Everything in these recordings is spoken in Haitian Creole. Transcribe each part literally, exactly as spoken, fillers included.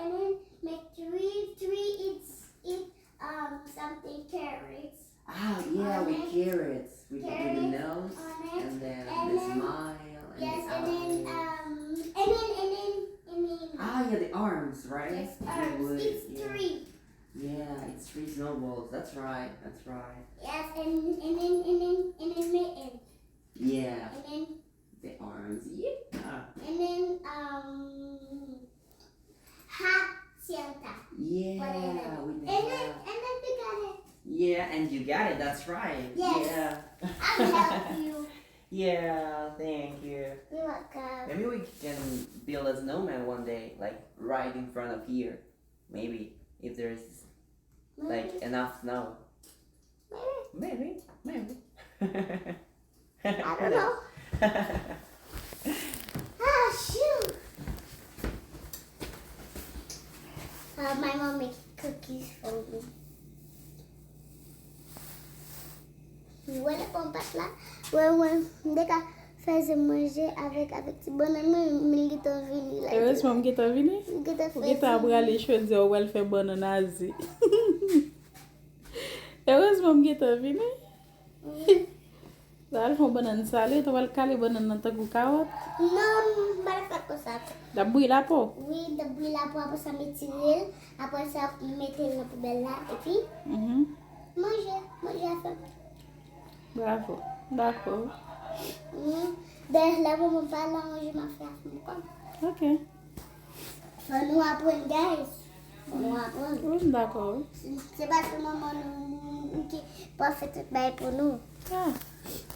And then make three, three, it's, it, um, something carrots. Ah, yeah, with Onion. Carrots, with, with the Carrots, nose, onion, and then and the then- smile, and Yes, the and then, eyes. Um, and then, and then, and then. Ah, yeah, the arms, right? Yes, The arms. wood, It's yeah. Three. Yeah, it's three snowballs. That's right, that's right. Yes, and, and then, and then, and then mitten. Yeah, And then, the arms, yeah. And then, um, hot Santa. Yeah, Banana. with the And then, hat. And then we got it. Yeah, and you got it, that's right. Yes. Yeah. I'll help you. Yeah, thank you. You're welcome. Maybe we can build a snowman one day, like right in front of here. Maybe if there's like enough snow. Maybe, maybe. I don't know. Ah, shoot. Uh, my mom make cookies for me. Wè lè pon pat la. Wè, wè, m te ka fè ze manje avèk, avèk ti bannann mwen, men li gentan vini la. Erezman m gentan vini. M gentan Ou fè gentan ze. Prale chwe di w pral fè bannann azi. Erezman m gentan vini. Sa al fè yon bannann sale, tou pral kale bannann nan tankou kawòt. Non, m pa fè konsa. L ap bouyi lapo. Wi, m te bouyi lapo, apre sa m etire l, apre sa m mete l nan poubèl la, epi Mhm. Manje, manje a fè m. Bravo. Dakò. Mm. Dayè, lè manman pa la, manje m ap fè a fè m kòb. Ok. Fò nou aprann, guys. Fò nou aprann. Wi, m dakò. Se pa sèlman manman nou, nou ki pou fè tout bagay pou nou. Ah.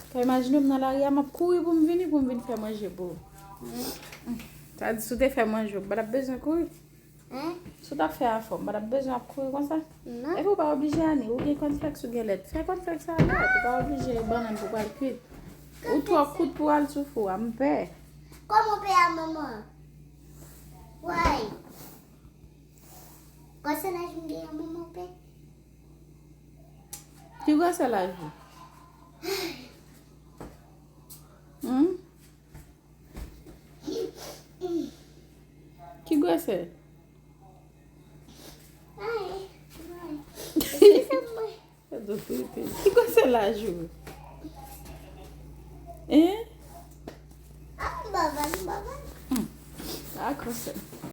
Ka imajine m nan lari a, m ap kouri pou m vini, pou m vin fè manje pou ou. Sa di, si w te fè manje, ou pa t ap bezwen kouri. Hein? Si w t ap fè afè, m pa t ap bezwen ap kouri konsa. Non. Epi w pa oblije, Ani, ou gen kònflèks, ou gen lèt. Fè kònflèks sa avè w, ou pa oblije bannann pou pral kuit. Ou twò kout pou al sou fou a, m pè. Kòman pè a manman? Why? Kòsè laj m gen an manman pè? Ki gwosè laj ou? Hmm? Ki gwosè? Ay, ay. Eskize mwen. Sa do flipe. Ki gwosè laj ou? Hein? Ah, m baba, m baba. A gwosè.